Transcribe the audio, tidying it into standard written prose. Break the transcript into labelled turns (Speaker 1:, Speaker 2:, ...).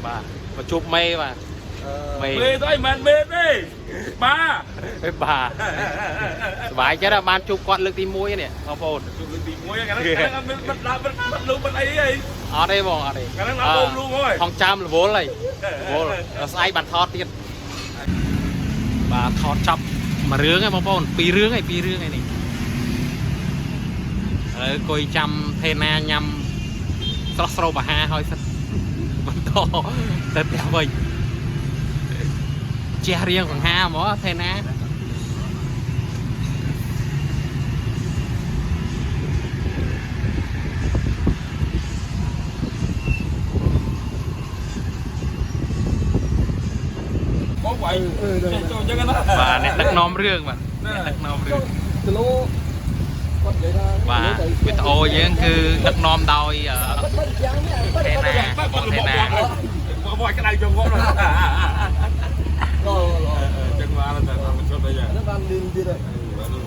Speaker 1: បាទមកជួបមេបាទមេ
Speaker 2: មេទៅអីមិនមេទេបាទ
Speaker 1: អេបាទសប្បាយចិត្តហ่ะបានជួបគាត់លើកទី1នេះបងប្អូន
Speaker 2: ជួបលើកទី1កាលហ្នឹងមិនមិនដាក់មិនមិនលូមិនអីអី
Speaker 1: អត់ទេបងអត់ទេ
Speaker 2: កាលហ្នឹងដល់បូមលូហើយ
Speaker 1: ហងចាំរវល់ហើយរវល់ដល់ស្អែកបានថតទៀតបាទថតចាប់មួយរឿងហើយបងប្អូនពីររឿងហើយពីររឿងហើយនេះឥឡូវអង្គុយចាំថេណាញ៉ាំស្រស់ស្រូបអាហារហើយសិនបន្តទៅផ្ទះវិញជះរៀងសង្ហាហ្មងថេណា
Speaker 2: បងវាយចេះចូលអញ្ចឹងណា
Speaker 1: បាទអ្នកដឹកនាំរឿងបាទអ្នកដឹកនាំរឿង
Speaker 3: គីឡូគាត់និយាយថា
Speaker 1: បាទវីដេអូយើងគឺដឹកនាំដោយអឺ
Speaker 3: បាត់បាត់យ៉ាងនេះបាត់
Speaker 1: ថេ
Speaker 3: បាត់
Speaker 1: ណាបងថេណា
Speaker 2: បងវាយក្តៅចង្វាក់
Speaker 3: ឡ
Speaker 2: ចឹងបានតែមិនឈប់អី
Speaker 3: ហ្នឹងបានលឿនទៀតហើយ
Speaker 2: ហ្នឹង